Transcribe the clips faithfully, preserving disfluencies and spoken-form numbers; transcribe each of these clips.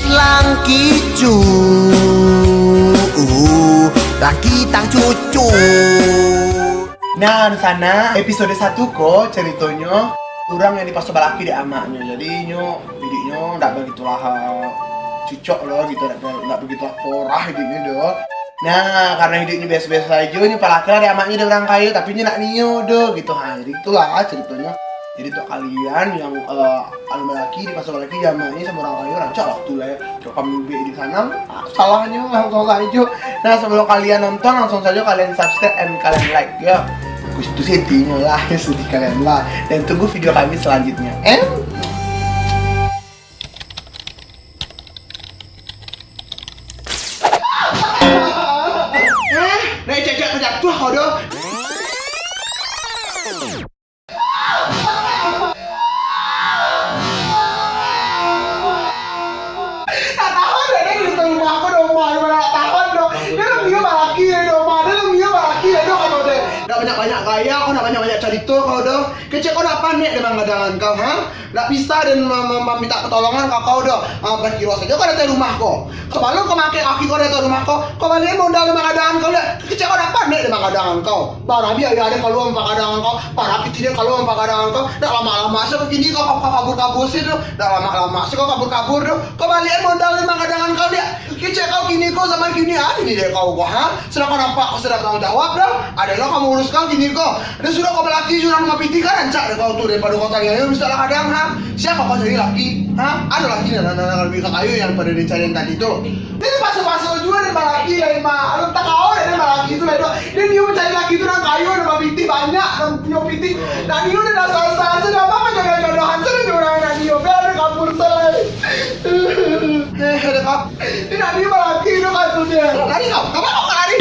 Langkicu, uh, laki tang cucu. Nah, di sana episode satu ko caritonyo urang yang dipaso balaki dek amaknyo. Jadi inyo hidiknyo ndak bagitulah, eh, cucok lo gitu, ndak, ndak bagitulah porah hidiknyo do. Nah, karena hidiknyo biaso-biaso sajo, nyo palakilah dek amaknyo dek urang kayo, tapi nyo ndak nio do gitu. Ha, jadi itulah caritonyo. Jadi untuk kalian yang, eh, anu balaki, dipaso balaki, jamaknyo samo urang kayo, rancak lah tu lah ya. Cok kami di sana, ah, salahnyo langsung sajo. Nah, sebelum kalian nonton, langsung sajo kalian subscribe and kalian like ya. Itu sih intinyo lah, sedih kalian lah. Dan tunggu video kami selanjutnya. Em? Eh, naik cacak terjatuh kau doh. Tak tahan dah, dia di rumah aku doh, mah. Dia nak tahan doh. Dia nak nio balaki doh, mah. Dia nak nio balaki doh, kau doh. Nak banyak-banyak gaya, kau nak banyak-banyak carito, kau doh. Kecek kau nak panek dengan ngadangan kau, ha? Nak bisa den ma-, ma-, mamintak patolongan ka kau doh. Ah, bakiro sajo kau datang rumah ko. Sabalun kau makai kaki kau datang rumah ko, kau baliakan modal den manggadangan kau liak. Kecek kau dak pandai den manggadangan kau. Bara biaya den kalua mampagadangan kau, bara pitih den kalua mampagadangan kau. Dak lamak-lamak se kau kini kau ka-, kabur-kabur se tu. Dak lamak-lamak se kau kabur-kabur tu. Kau baliakan modal den manggadangan kau liak. Kecek kau kini ko zaman kini, ah, kini dek kau ko, ha? Sudah kau nampak kau sudah tanggung jawab dah. Ado lo kau mauruskau kini ko. Dah sudah kau balaki, sudah rumah pitih kan rancak dek kau tu daripado kau taniayo bisa lah kadang, ha? Sia kau cari laki, ha? Ado laki nan, nan, nan labiah kayo daripado den cari nan tadi tu. Dia tu paso-paso juo den balaki lai, Mak. Alun takao dek den balaki tu lai tu. Den nio mancari laki tu nan kayo, nan bapitih banyak, nan punyo pitih. Nan nio den asal-asal, sudah apa jodoh-jodohan, sudah jo urang nan nio. Biar den kabur se lai. Eh, ada kau. Indak nio balaki tu kan tu dia. Lari kau, kama kau lari?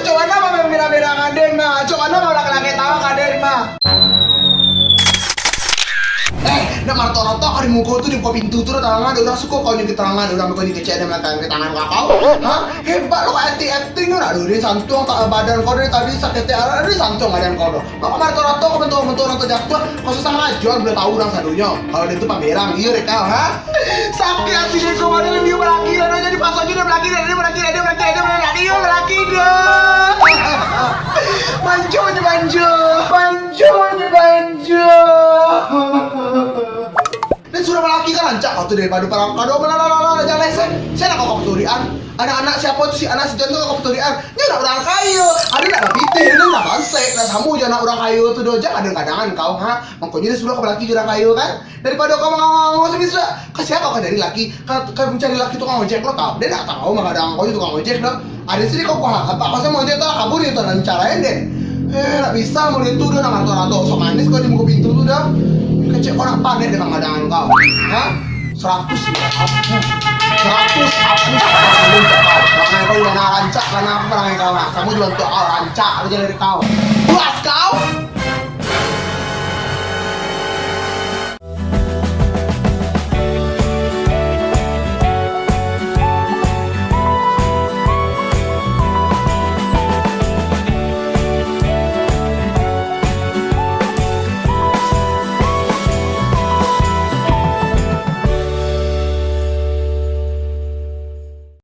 Cok mano mah merah-merah ka den mah? Cok mano mah laki-laki tawa ka den mah? Eh, nak maratok-ratok ka di muko tu, di muko pintu tu, dah talangan, dah urang suko kau nyo keterangan, urang kau ni kecek, dah melakukan keterangan kau. Ha? Hebat lo, akting-akting tu, nak ado den santuang tak badan kau dari tadi, saketek arah, ado den santuang badan kau tu. Kok maratok-ratok, kok bantuak-bantuak urang tajatuah, kok susah ngajual, buliah tahu urang sadonyo. Kalau den tu pamerang, iyo dek kau, ha? Sakik ati den ko, padahal nio balaki lah, jadi paso jo nio balaki, nio balaki, nio balaki, nio balaki, nio balaki doh. Manjo je manjo, manjo je manjo. Den sudah balaki kan rancak kau tu daripado parang kado, lah, lah, lah, lah, jaleh se. Sia nak kau kapaturian. Anak-anak siapo tu, si anak si John tu kau kapaturian. Nyo nak urang kayo. Ado nak bapitih, ado nak bansek, nak samo jo anak urang kayo tu doh. Jan ado kadangan kau, ha? Mangkonyo den suruah kau balaki jo urang kayo kan? Daripado kau mangangau-angau sami sudah. Ka sia kau ka cari laki? Ka, ka mancari laki tukang ojek lo kau. Den nak tahu manggadangan kau jo tukang ojek doh. Ado sini kau kuah, apa kau samo ojek tu lah kabur itu nan carain den. Eh, nak bisa model tu doh, nak maratok-ratok sok manis kau di muko pintu tu doh. Kecek kau nak panek den manggadangan kau. Ha? Saratus, saratus, saratus. Parangai kau lah rancak, karano aku parangai kau lah. Samo jo bantuak kau, rancak aja dari kau. Puas kau?